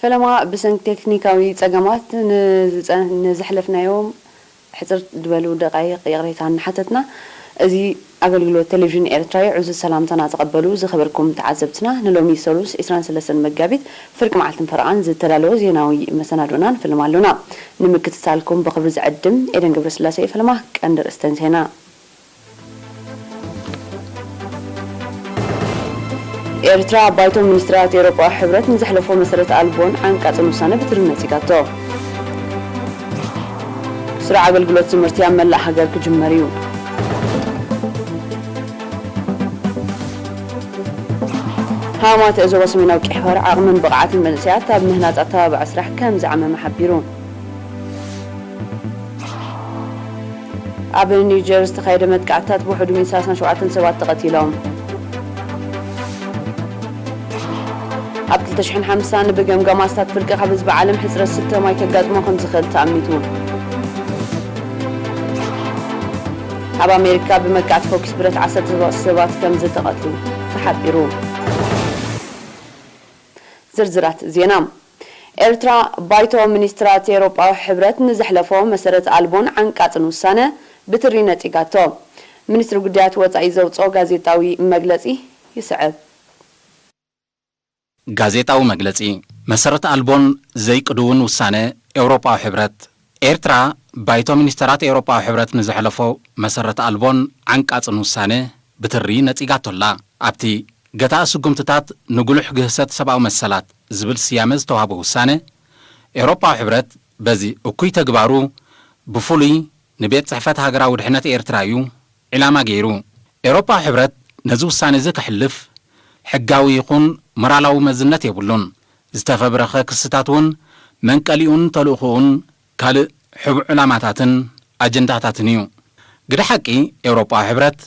ፈለማ ብሰንኪ ቴክኒካዊ ጸገማት ንዝጸ-፣ ንዘሕለፍናዮም ሕጽር ዝበሉ ደቃይቕ ይቕሬታ እናሓተትና፣ እዚ ኣገልግሎት ቴሌቪዥን ኤርትራ እዩ። ዕዙዝ ሰላምታና ተቐበሉ ዝኸበርኩም ተዓዘብትና። ንሎሚ ሰሉስ ዕስራን ሰለስተን መጋቢት ፍርቂ መዓልትን ፈረቓን ዝተዳለወ ዜናዊ መሰናዶና ንፍልም ኣሎና። ንምክትታልኩም ብኽብሪ ዝዕድም ኤደን ገብረስላሴ። ፈለማ ቀንዲ ርእስተን ዜና። ኤርትራ፣ ባይቶ ሚኒስትራት ኤውሮጳዊ ሕብረት ንዘሕለፎ መሰረት ኣልቦን ዓንቃጽን ውሳነ ብትሪ ነጺጋቶ። ስሩዕ ኣገልግሎት ትምህርቲ ኣብ መላእ ሃገር ክጅመር እዩ። ሃማማተ ዞባ ሰሜናዊ ቀይሕ ባሕሪ ዓቕምን ብቕዓትን መንእሰያት ኣብ ምህናጽ ኣተባባዒ ስራሕ ከም ዝዓመመ ሓቢሩ። ኣብ ኒጀር ዝተኻየደ መጥቃዕትታት ብውሕዱ ሚእትን ሰላሳን ሸውዓተን ሰባት ተቐቲሎም። ኣብ ክልተ ሽሕን ሓምሳን ብገምጋም ኣስታት ፍርቂ ካብ ህዝቢ ዓለም ሕጽረት ስተ ማይ ከጋጥሞ ከም ዝኽእል ተኣሚቱ። ኣብ ኣሜሪካ ብመጥቃዕቲ ፈኲስ ብረት ዓሰርተ ሰባት ከም ዝተቐትሉ ተሓቢሩ። ዝርዝራት ዜና። ኤርትራ፣ ባይቶ ሚኒስትራት ኤውሮጳዊ ሕብረት ንዘሕለፎ መሰረት ኣልቦን ዓንቃጽን ውሳነ ብትሪ ነጺጋቶ። ሚኒስትሪ ጉዳያት ወጻኢ ዘውጽኦ ጋዜጣዊ መግለጺ ይስዕብ። ጋዜጣዊ መግለጺ። መሰረት ኣልቦን ዘይቅድውን ውሳነ ኤውሮጳዊ ሕብረት። ኤርትራ፣ ባይቶ ሚኒስተራት ኤውሮጳዊ ሕብረት ንዘሕለፎ መሰረት ኣልቦን ዓንቃጽን ውሳነ ብትሪ ነጺጋቶ ኣላ። ኣብቲ ገታኢ ስጉምትታት ንጉሉሕ ግህሰት ሰብኣዊ መሰላት ዝብል ስያመ ዝተዋህቦ ውሳነ፣ ኤውሮጳዊ ሕብረት በዚ እኩይ ተግባሩ ብፍሉይ ንቤት ጽሕፈት ሃገራዊ ድሕነት ኤርትራ እዩ ዒላማ ገይሩ። ኤውሮጳዊ ሕብረት ነዚ ውሳነ እዚ ከሕልፍ ሕጋዊ ይኹን ሞራላዊ መዝነት የብሉን። ዝተፈብረኸ ክስታት እውን መንቀሊኡን ተልእኾኡን ካልእ ሕቡእ ዕላማታትን ኣጀንዳታትን እዩ። ግደ ሓቂ፣ ኤውሮጳዊ ሕብረት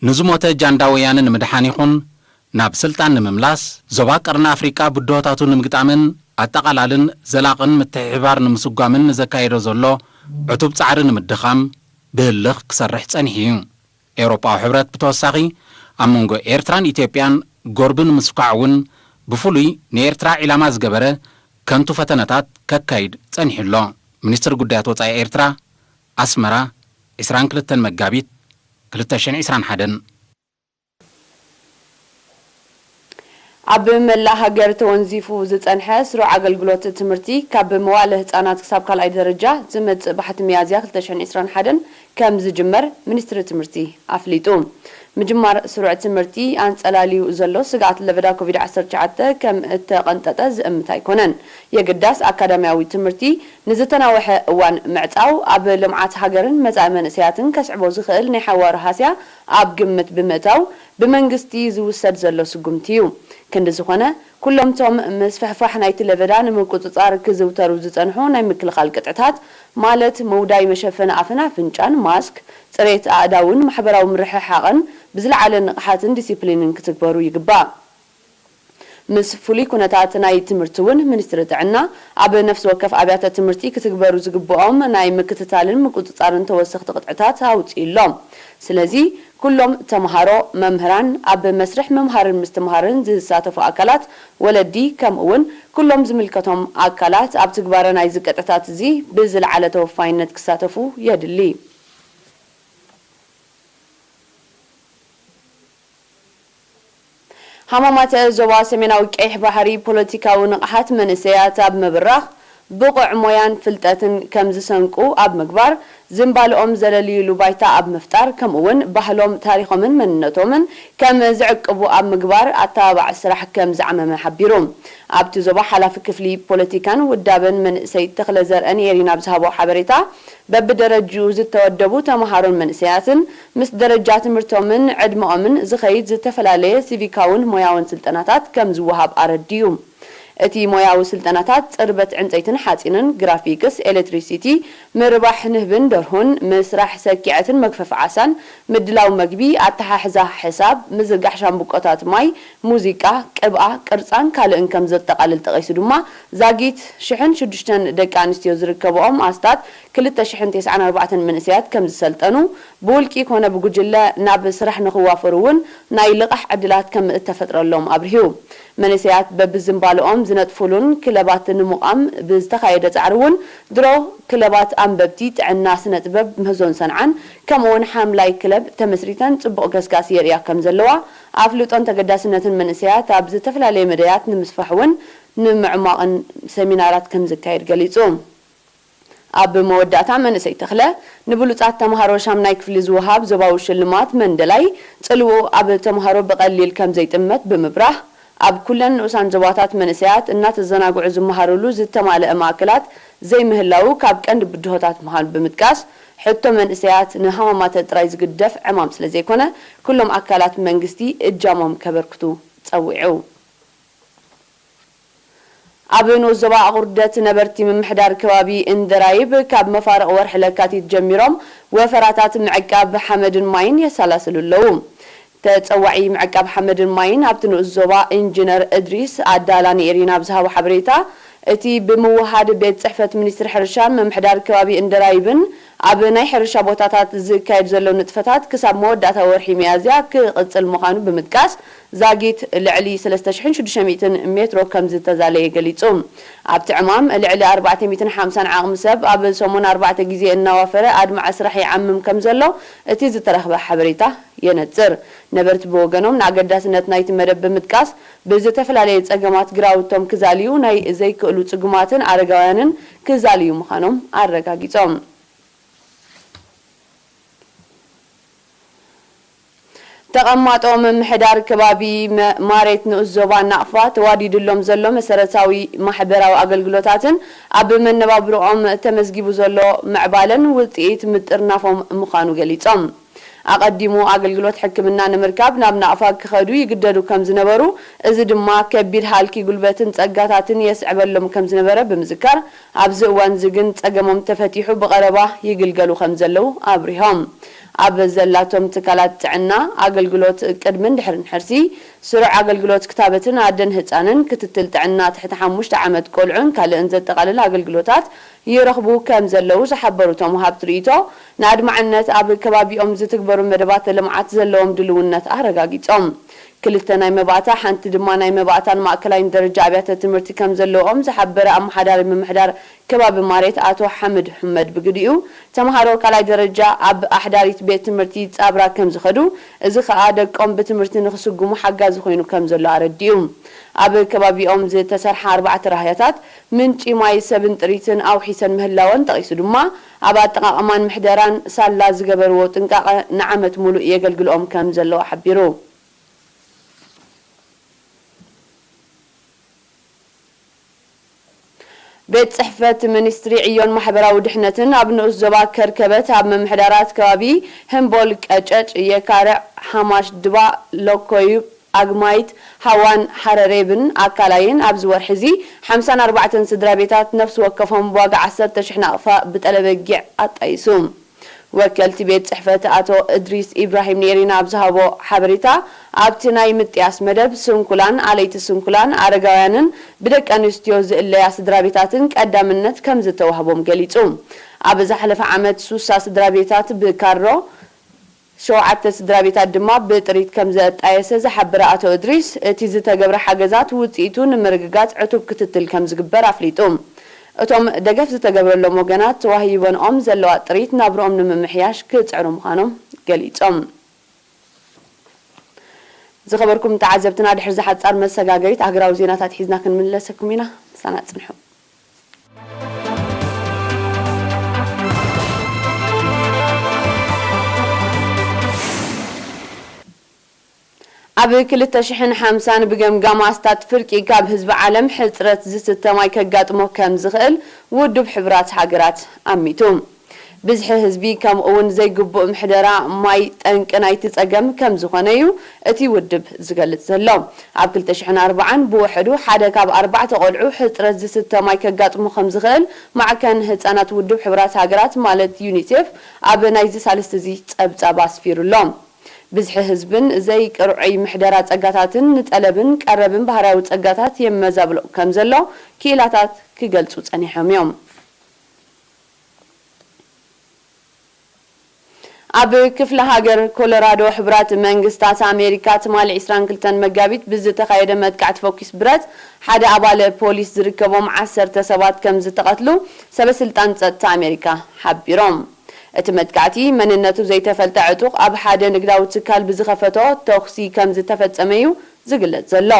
ንዝሞተ ጃንዳ ወያነ ንምድሓን ይኹን ናብ ስልጣን ንምምላስ፣ ዞባ ቀርኒ ኣፍሪቃ ብድሆታቱ ንምግጣምን ኣጠቓላልን ዘላቕን ምትሕብባር ንምስጓምን ንዘካየዶ ዘሎ ዕቱብ ጻዕሪ ንምድኻም ብህልኽ ክሰርሕ ጸኒሑ እዩ። ኤውሮጳዊ ሕብረት ብተወሳኺ ኣብ መንጎ ኤርትራን ኢትዮጵያን ጎርቢ ንምስኳዕ እውን ብፍሉይ ንኤርትራ ዒላማ ዝገበረ ከንቱ ፈተነታት ከካይድ ጸኒሑ ኣሎ። ሚኒስትሪ ጉዳያት ወጻኢ ኤርትራ፣ ኣስመራ፣ ዕስራን ክልተን መጋቢት ክልተ ሽሕን ዕስራን ሓደን። ኣብ መላእ ሃገር ተወንዚፉ ዝጸንሐ ስሩዕ ኣገልግሎት ትምህርቲ፣ ካብ መዋእለ ህጻናት ክሳብ ካልኣይ ደረጃ፣ ዝመጽእ ባሕቲ ሚያዝያ ክልተ ሽሕን ዕስራን ሓደን ከም ዝጅመር ሚኒስትሪ ትምህርቲ ኣፍሊጡ። ምጅማር ስሩዕ ትምህርቲ ኣንጸላልዩ ዘሎ ስግኣት ለበዳ ኮቪድ ዓሰርተ ትሽዓተ ከም እተቐንጠጠ ዝእምት ኣይኮነን። የግዳስ፣ ኣካዳሚያዊ ትምህርቲ ንዝተናውሐ እዋን ምዕጻው፣ ኣብ ልምዓት ሃገርን መጻኢ መንእሰያትን ከስዕቦ ዝኽእል ናይ ሓዋሩ ሃስያ ኣብ ግምት ብምእታው፣ ብመንግስቲ ዝውሰድ ዘሎ ስጉምቲ እዩ። ክንዲ ዝኾነ፣ ኩሎም እቶም ምስፍሕፋሕ ናይቲ ለበዳ ንምቁጽጻር ክዝውተሩ ዝጸንሑ ናይ ምክልኻል ቅጥዕታት፣ ማለት ምውዳይ መሸፈኒ ኣፍን ኣፍንጫን፣ ማስክ፣ ጽሬት ኣእዳውን ማሕበራዊ ምርሕሓቕን ብዝለዓለ ንቕሓትን ዲሲፕሊንን ክትግበሩ ይግባእ። ምስ ፍሉይ ኩነታት ናይ ትምህርቲ እውን፣ ሚኒስትሪ ጥዕና ኣብ ነፍሲ ወከፍ ኣብያተ ትምህርቲ ክትግበሩ ዝግብኦም ናይ ምክትታልን ምቁጽጻርን ተወሰኽቲ ቅጥዕታት ኣውጺኡ ኣሎ። ስለዚ፣ ኩሎም ተምሃሮ፣ መምህራን፣ ኣብ መስርሕ ምምሃርን ምስትምሃርን ዝሳተፉ ኣካላት፣ ወለዲ፣ ከምኡ እውን ኩሎም ዝምልከቶም ኣካላት ኣብ ትግባረ ናይዚ ቅጥዕታት እዚ ብዝለዓለ ተወፋይነት ክሳተፉ የድሊ። ሃማማተ ዞባ ሰሜናዊ ቀይሕ ባሕሪ ፖለቲካዊ ንቕሓት መንእሰያት ኣብ ምብራኽ፣ ብቑዕ ሞያን ፍልጠትን ከም ዝሰንቁ ኣብ ምግባር፣ ዝንባልኦም ዘለልዩሉ ባይታ ኣብ ምፍጣር፣ ከምኡ እውን ባህሎም፣ ታሪኾምን መንነቶምን ከም ዝዕቅቡ ኣብ ምግባር ኣተባባዒ ስራሕ ከም ዝዓመመ ሓቢሩ። ኣብቲ ዞባ ሓላፊ ክፍሊ ፖለቲካን ውዳበን መንእሰይ ተኽለ ዘርአን ኤሪና ብዝሃቦ ሓበሬታ፣ በብደረጅኡ ዝተወደቡ ተምሃሮን መንእሰያትን ምስ ደረጃ ትምህርቶምን ዕድመኦምን ዝኸይድ ዝተፈላለየ ሲቪካውን ሞያውን ስልጠናታት ከም ዝወሃብ ኣረዲኡ። እቲ ሞያዊ ስልጠናታት ጽርበት ዕንጸይትን ሓጺንን፣ ግራፊክስ፣ ኤሌክትሪሲቲ፣ ምርባሕ ንህብን ደርሁን፣ ምስራሕ ሰኪዐትን መግፈፊ ዓሳን፣ ምድላው መግቢ፣ ኣተሓሕዛ ሕሳብ፣ ምዝርጋሕ ሻምብቆታት ማይ፣ ሙዚቃ፣ ቅብኣ፣ ቅርጻን ካልእን ከም ዘጠቓልል ጠቒሱ ድማ፣ ዛጊት ሽሕን ሽዱሽተን ደቂ ኣንስትዮ ዝርከብኦም ኣስታት ክልተ ሽሕን ተስዓን ኣርባዕተን መንእሰያት ከም ዝሰልጠኑ፣ ብውልቂ ኮነ ብጉጅለ ናብ ስራሕ ንኽዋፈሩ እውን ናይ ልቓሕ ዕድላት ከም እተፈጥረሎም ኣብሪሁ። መንእሰያት በብዝንባልኦም ዝነጥፉሉን ክለባት ንምቋም ብዝተኻየደ ጻዕሪ እውን ድሮ ክለባት ኣንበብቲ፣ ጥዕና፣ ስነ ጥበብ፣ ምህዞን ሰንዓን ከምኡውን ሓምላይ ክለብ ተመስሪተን ጽቡቕ ገስጋስ የርእያ ከም ዘለዋ ኣፍልጦን ተገዳስነትን መንእሰያት ኣብ ዝተፈላለየ መዳያት ንምስፋሕ እውን ንምዕማቕን ሰሚናራት ከም ዝካየድ ገሊጹ። ኣብ መወዳእታ መንእሰይ ተኽለ ንብሉጻት ተምሃሮ ሻምናይ ክፍሊ ዝወሃብ ዞባዊ ሽልማት መንደላይ ጽልውኡ ኣብ ተምሃሮ ብቐሊል ከም ዘይጥመት ብምብራህ፣ ኣብ ኩለን ንኡሳን ዞባታት መንእሰያት እናተዘናግዑ ዝመሃርሉ ዝተማልአ ማእከላት ዘይምህላዉ ካብ ቀንዲ ብድሆታት ምዃኑ ብምጥቃስ፣ ሕቶ መንእሰያት ንሃማማተ ጥራይ ዝግደፍ ዕማም ስለ ዘይኮነ፣ ኩሎም ኣካላት መንግስቲ እጃሞም ከበርክቱ ጸዊዑ። ኣብ ንኡስ ዞባ ኣቑርደት ነበርቲ ምምሕዳር ከባቢ እንደራይብ ካብ መፋርቕ ወርሒ ለካቲት ጀሚሮም ወፈራታት ምዕቃብ ሓመድን ማይን የሰላስሉ ኣለዉ። ተጸዋዒ ምዕቃብ ሓመድን ማይን ኣብቲ ንኡስ ዞባ ኢንጂነር እድሪስ ኣዳላ ንኤሪና ኣብ ዝሃቦ ሓበሬታ፣ እቲ ብምውሃድ ቤት ጽሕፈት ሚኒስትሪ ሕርሻን ምምሕዳር ከባቢ እንደራይብን ኣብ ናይ ሕርሻ ቦታታት ዝካየድ ዘሎ ንጥፈታት ክሳብ መወዳእታ ወርሒ ሚያዝያ ክቕጽል ምዃኑ ብምጥቃስ፣ ዛጊት ልዕሊ ሰለስተ ሽሕን ሽዱሽተ ሚእትን ሜትሮ ከም ዝተዛለየ ገሊጹ። ኣብቲ ዕማም ልዕሊ ኣርባዕተ ሚእትን ሓምሳን ዓቕሚ ሰብ ኣብ ሰሙን ኣርባዕተ ግዜ እናዋፈረ ኣድማዒ ስራሕ ይዓምም ከም ዘሎ እቲ ዝተረኽበ ሓበሬታ የነጽር። ነበርቲ ብወገኖም ንኣገዳስነት ናይቲ መደብ ብምጥቃስ፣ ብዝተፈላለየ ጸገማት ግራውቶም ክዛልዩ ናይ ዘይክእሉ ጽጉማትን ኣረጋውያንን ክዛልዩ ምዃኖም ኣረጋጊጾም። ተቐማጦ ምምሕዳር ከባቢ መ-፣ ማሬት ንኡስ ዞባ ናቕፋ ተዋዲድሎም ዘሎ መሰረታዊ ማሕበራዊ ኣገልግሎታትን ኣብ መነባብሮኦም ተመዝጊቡ ዘሎ ምዕባለን ውጽኢት ምጥርናፎም ምዃኑ ገሊጾም። ኣቐዲሙ ኣገልግሎት ሕክምና ንምርካብ ናብ ናቕፋ ክኸዱ ይግደዱ ከም ዝነበሩ፣ እዚ ድማ ከቢድ ሃልኪ ጉልበትን ጸጋታትን የስዕበሎም ከም ዝነበረ ብምዝካር፣ ኣብዚ እዋን እዚ ግን ጸገሞም ተፈቲሑ ብቐረባ ይግልገሉ ከም ዘለዉ ኣብሪሆም። ኣብ ዘላቶም ትካላት ጥዕና ኣገልግሎት ቅድምን ድሕርን ሕርሲ፣ ስሩዕ ኣገልግሎት ክታበትን ኣደን ህጻንን፣ ክትትል ጥዕና ትሕቲ ሓሙሽተ ዓመት ቆልዑን ካልእን ዘጠቓልል ኣገልግሎታት ይረኽቡ ከም ዘለዉ ዝሓበሩ እቶም ወሃብቲ ርእይቶ፣ ንኣድማዕነት ኣብ ከባቢኦም ዝትግበሩ መደባት ልምዓት ዘለዎም ድልውነት ኣረጋጊጾም። ክልተ ናይ መባእታ፣ ሓንቲ ድማ ናይ መባእታን ማእከላይን ደረጃ ኣብያተ ትምህርቲ ከም ዘለዎም ዝሓበረ ኣመሓዳሪ ምምሕዳር ከባቢ ማሬት ኣቶ ሓምድ ሑመድ ብግዲኡ፣ ተምሃሮ ካልኣይ ደረጃ ኣብ ኣሕዳሪት ቤት ትምህርቲ ጻብራ ከም ዝኸዱ፣ እዚ ከኣ ደቆም ብትምህርቲ ንኽስጉሙ ሓጋዚ ኮይኑ ከም ዘሎ ኣረዲኡ። ኣብ ከባቢኦም ዝተሰርሓ ኣርባዕተ ራህያታት ምንጪ ማይ ሰብን ጥሪትን ኣውሒሰን ምህላወን ጠቒሱ ድማ፣ ኣብ ኣጠቓቕማን ምሕደራን ሳላ ዝገበርዎ ጥንቃቐ ንዓመት ሙሉእ የገልግልኦም ከም ዘለዎ ሓቢሩ። ቤት ጽሕፈት ሚኒስትሪ ዕዮን ማሕበራዊ ድሕነትን ኣብ ንኡስ ዞባ ከርከበት ኣብ ምምሕዳራት ከባቢ ህምቦል፣ ቀጨጭ፣ የካርዕ፣ ሓማሽ ድባ፣ ሎኮዩ፣ ኣግማይት፣ ሃዋን፣ ሓረሬብን ኣካላይን ኣብዚ ወርሒ እዚ ሓምሳን ኣርባዕተን ስድራ ቤታት ነፍሲ ወከፎም ብዋጋ ዓሰርተ ሽሕ ናቕፋ ብጠለበጊዕ ኣጣይሱ። ወከልቲ ቤት ጽሕፈት ኣቶ እድሪስ ኢብራሂም ንኤሪና ኣብ ዝሃቦ ሓበሬታ፣ ኣብቲ ናይ ምጥያስ መደብ፣ ስንኩላን፣ ኣለይቲ ስንኩላን፣ ኣረጋውያንን ብደቂ ኣንስትዮ ዝእለያ ስድራ ቤታትን ቀዳምነት ከም ዝተዋህቦም ገሊጹ። ኣብ ዝሓለፈ ዓመት፣ ሱሳ ስድራ ቤታት ብካሮ፣ ሸውዓተ ስድራ ቤታት ድማ ብጥሪት ከም ዘጣየሰ ዝሓበረ ኣቶ እድሪስ፣ እቲ ዝተገብረ ሓገዛት ውጽኢቱ ንምርግጋጽ ዕቱብ ክትትል ከም ዝግበር ኣፍሊጡ። እቶም ደገፍ ዝተገብረሎም ወገናት ተዋሂበንኦም ዘለዋ ጥሪት ናብርኦም ንምምሕያሽ ክጽዕሩ ምዃኖም ገሊጾም። ዝኸበርኩም ተዓዘብትና፣ ድሕሪ ዝሓጻር መሰጋገሪት ሃገራዊ ዜናታት ሒዝና ክንምለሰኩም ኢና። ምሳና ጽንሑ። ኣብ ክልተ ሽሕን ሓምሳን ብገምጋም ኣስታት ፍርቂ ካብ ህዝቢ ዓለም ሕጽረት ዝስተ ማይ ከጋጥሞ ከም ዝኽእል ውድብ ሕቡራት ሃገራት ኣሚቱ። ብዝሒ ህዝቢ ከምኡ እውን ዘይግቡእ ምሕደራ ማይ ጠንቂ ናይቲ ጸገም ከም ዝኾነ እዩ እቲ ውድብ ዝገልጽ ዘሎ። ኣብ ክልተ ሽሕን ኣርባዓን ብውሕዱ ሓደ ካብ ኣርባዕተ ቆልዑ ሕጽረት ዝስተ ማይ ከጋጥሞ ከም ዝኽእል ማዕከን ህጻናት ውድብ ሕቡራት ሃገራት ማለት ዩኒሴፍ ኣብ ናይዚ ሳልስቲ እዚ ጸብጻብ ኣስፊሩ ኣሎ። ብዝሒ ህዝብን ዘይቅርዑይ ምሕደራ ጸጋታትን ንጠለብን ቀረብን ባህርያዊ ጸጋታት የመዛብሎ ከም ዘሎ ክኢላታት ክገልጹ ጸኒሖም እዮም። ኣብ ክፍለ ሃገር ኮሎራዶ ሕቡራት መንግስታት ኣሜሪካ ትማሊ ዕስራን ክልተን መጋቢት ብዝተኻየደ መጥቃዕቲ ፈኲስ ብረት ሓደ ኣባል ፖሊስ ዝርከቦም ዓሰርተ ሰባት ከም ዝተቐትሉ ሰበ ስልጣን ጸጥታ ኣሜሪካ ሓቢሮም። እቲ መጥቃዕቲ መንነቱ ዘይተፈልጠ ዕጡቕ ኣብ ሓደ ንግዳዊ ትካል ብዝኸፈቶ ተኹሲ ከም ዝተፈጸመ እዩ ዝግለጽ ዘሎ።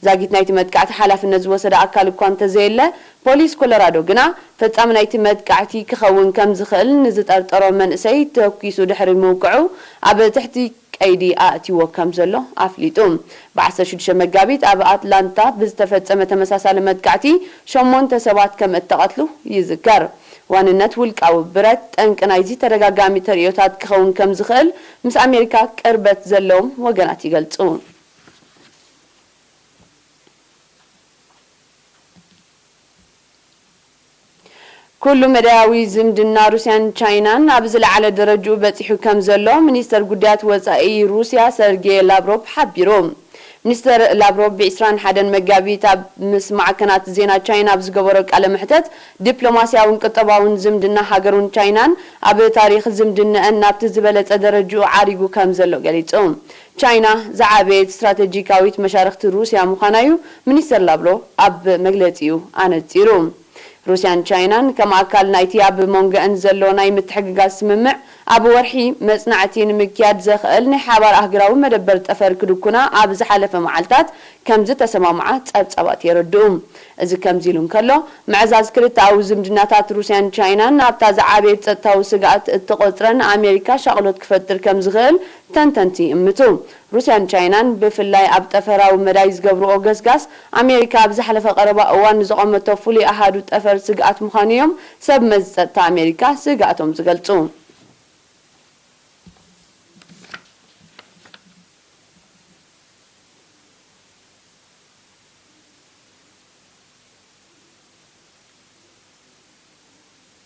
ዛጊት ናይቲ መጥቃዕቲ ሓላፍነት ዝወሰደ ኣካል እኳ እንተዘየለ፣ ፖሊስ ኮሎራዶ ግና ፈጻሚ ናይቲ መጥቃዕቲ ክኸውን ከም ዝኽእል ንዝጠርጠሮ መንእሰይ ተኲሱ ድሕሪ ምውቅዑ ኣብ ትሕቲ ቀይዲ ኣእትይዎ ከም ዘሎ ኣፍሊጡ። ብ ዓሰርተ ሽዱሽተ መጋቢት ኣብ ኣትላንታ ብዝተፈጸመ ተመሳሳሊ መጥቃዕቲ ሸሞንተ ሰባት ከም እተቐትሉ ይዝከር። ዋንነት ውልቃዊ ብረት ጠንቂ ናይዚ ተደጋጋሚ ተርእዮታት ክኸውን ከም ዝኽእል ምስ ኣሜሪካ ቅርበት ዘለዎም ወገናት ይገልጹ። ኩሉ መዳያዊ ዝምድና ሩስያን ቻይናን ኣብ ዝለዓለ ደረጅኡ በጺሑ ከም ዘሎ ሚኒስተር ጉዳያት ወጻኢ ሩስያ ሰርጌ ላቭሮቭ ሓቢሩ። ሚኒስተር ላቭሮቭ ብ ዕስራን ሓደን መጋቢት ኣብ ምስ ማዕከናት ዜና ቻይና ኣብ ዝገበሮ ቃለ መሕተት፣ ዲፕሎማስያውን ቁጠባውን ዝምድና ሃገሩን ቻይናን ኣብ ታሪኽ ዝምድነአን ናብቲ ዝበለጸ ደረጅኡ ዓሪጉ ከም ዘሎ ገሊጹ። ቻይና ዝዓበየት ስትራተጂካዊት መሻርኽቲ ሩስያ ምዃና እዩ ሚኒስተር ላቭሮቭ ኣብ መግለጺኡ ኣነጺሩ። ሩስያን ቻይናን ከም ኣካል ናይቲ ኣብ መንጎአን ዘሎ ናይ ምትሕግጋዝ ስምምዕ ኣብ ወርሒ መጽናዕቲ ንምክያድ ዘኽእል ናይ ሓባር ኣህጉራዊ መደበር ጠፈር ክድኩና ኣብ ዝሓለፈ መዓልታት ከም ዝተሰማምዓ ጸብጻባት የረድኡ። እዚ ከምዚ ኢሉ እንከሎ፣ ምዕዛዝ ክልተኣዊ ዝምድናታት ሩስያን ቻይናን ኣብታ ዝዓበየት ጸጥታዊ ስግኣት እትቖጽረን ኣሜሪካ ሻቕሎት ክፈጥር ከም ዝኽእል ተንተንቲ ይእምቱ። ሩስያን ቻይናን ብፍላይ ኣብ ጠፈራዊ መዳይ ዝገብርኦ ገስጋስ፣ ኣሜሪካ ኣብ ዝሓለፈ ቀረባ እዋን ንዘቖመቶ ፍሉይ ኣሃዱ ጠፈር ስግኣት ምዃኑ እዮም ሰብ መዚ ጸጥታ ኣሜሪካ ስግኣቶም ዝገልጹ።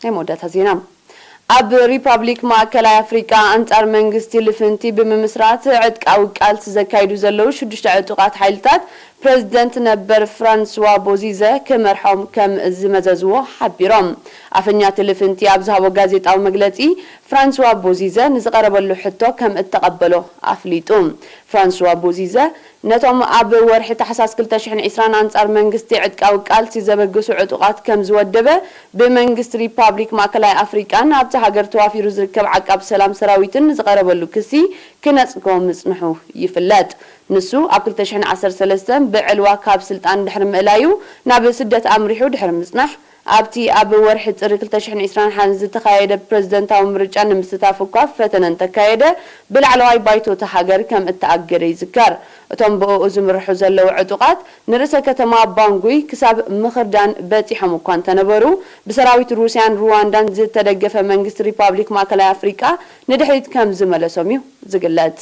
ናይ መወዳእታ ዜና። ኣብ ሪፓብሊክ ማእከላይ ኣፍሪቃ ኣንጻር መንግስቲ ልፍንቲ ብምምስራት ዕጥቃዊ ቃልሲ ዘካይዱ ዘለዉ ሽዱሽተ ዕጡቓት ሓይልታት ፕረዚደንት ነበር ፍራንስዋ ቦዚዘ ክመርሖም ከም ዝመዘዝዎ ሓቢሮም። ኣፈኛ እቲ ልፍንቲ ኣብ ዝሃቦ ጋዜጣዊ መግለጺ፣ ፍራንስዋ ቦዚዘ ንዝቐረበሉ ሕቶ ከም እተቐበሎ ኣፍሊጡ። ፍራንስዋ ቦዚዘ ነቶም ኣብ ወርሒ ታሕሳስ ክልተ ሽሕን ዕስራን ኣንጻር መንግስቲ ዕጥቃዊ ቃልሲ ዘበገሱ ዕጡቓት ከም ዝወደበ ብመንግስቲ ሪፓብሊክ ማእከላይ ኣፍሪቃን ኣብቲ ሃገር ተዋፊሩ ዝርከብ ዓቃብ ሰላም ሰራዊትን ዝቐረበሉ ክሲ ክነጽጎ ምጽንሑ ይፍለጥ። ንሱ ኣብ ክልተ ሽሕን ዓሰርተ ሰለስተን ብዕልዋ ካብ ስልጣን ድሕሪ ምእላዩ ናብ ስደት ኣምሪሑ ድሕሪ ምጽናሕ፣ ኣብቲ ኣብ ወርሒ ጥሪ ክልተ ሽሕን ዕስራን ሓደን ዝተኻየደ ፕረዚደንታዊ ምርጫ ንምስታፍ እኳ ፈተነ እንተካየደ፣ ብላዕለዋይ ባይቶ እታ ሃገር ከም እተኣገደ ይዝከር። እቶም ብእኡ ዝምርሑ ዘለዉ ዕጡቓት፣ ንርእሰ ከተማ ባንጉይ ክሳብ ምኽርዳን በጺሖም እኳ እንተነበሩ፣ ብሰራዊት ሩስያን ሩዋንዳን ዝተደገፈ መንግስቲ ሪፓብሊክ ማእከላይ ኣፍሪቃ ንድሕሪት ከም ዝመለሶም እዩ ዝግለጽ።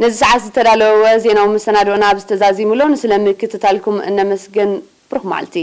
ነዚ ሰዓት ዝተዳለወ ዜናዊ መሰናድኦና ኣብዚ ተዛዚሙ ኣሎ። ንስለ ምክትታልኩም እነመስግን። ብሩኽ መዓልቲ።